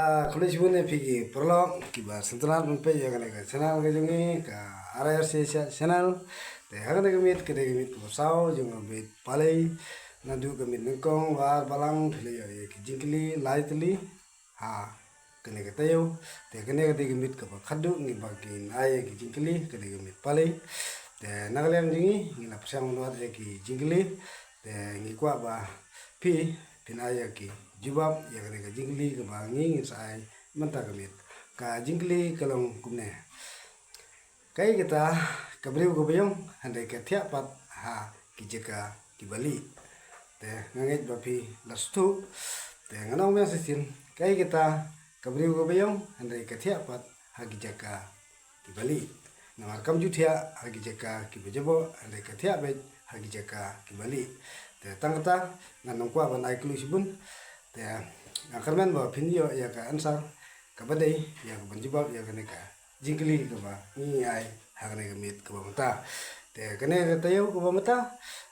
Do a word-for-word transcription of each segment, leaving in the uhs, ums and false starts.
Ah, khublei shibun ïa phi ki paralok kiba sngewtynnat ban peit ïa kane ka channel ka jong ngi, ka R I R C channel. Te ha kane ka miet ka dei ka miet kaba saw jong ka miet palei. Naduh ka miet nyngkong, ar, balang, phi la ïoh ïa ki jingkylli lai tylli ha kane ka taïew. Te kane ka dei ka miet kaba khatduh ngi ba ngin ai ïa ki jingkylli, ka dei ka miet palei. Te na ka liang jong ngi ngi la pyrshang ban wad ïa ki jingkylli. Te ngi kwah ba phi phin ai ïa ki jubab ïa kane ka jingkylli kaba ngi ngin sa ai mynta ka miet. Ka jingkylli ka long kumne. Kaei kata ka briew kaba ïong hynrei ka thiah pat ha ki jaka kiba lieh? Te nga ngeit ba phi la sngewthuh. Te ngan ong biang shisien, kaei kata ka briew kaba ïong hynrei ka thiah pat ha ki jaka kiba lieh? Namar kam ju thiah ha ki jaka kiba jaboh, hynrei ka thiah beit ha ki jaka kiba lieh. Te tang kata ngan ym kwah ban ai clue shibun. Te nga kyrmen ba phin ïoh ïa ka answer kaba dei ïa ka ban jubab ïa kane ka jingkylli kaba ngi ai ha kane ka miet kaba mynta. Te kane ka taïew kaba mynta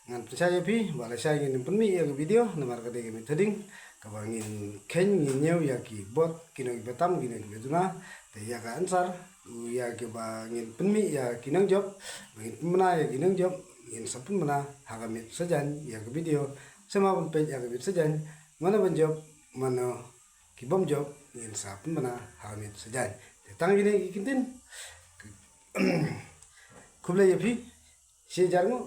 ngan pynshai ïa phi ba lashai ngin pynmih ïa ka video namar ka dei ka miet thading kaba ngin kheiñ, ngin ñiew ïa ki bot, kino kiba tam, kino kiba duna. Te ïa ka answer, ïa kiba ngin pynmih ïa ki nongjop, ba ngin pynbna ïa ki nongjop, ngin sa pynbna ha ka miet Saitjaiñ ïa ka video. Sngewbha ban peit ïa ka miet Saitjaiñ, mano ban jop, mano ki bym jop, ngin sa pynbna ha ka miet Saitjaiñ. Te tang kine ki kyntien. Khublei ïa phi, shi hajar nguh.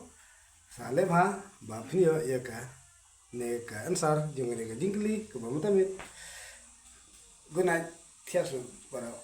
Sa lem ha ba phin ïoh ïa kane ka answer jong kane ka jingkylli kaba mynta miet. Good night, thiah suk baroh.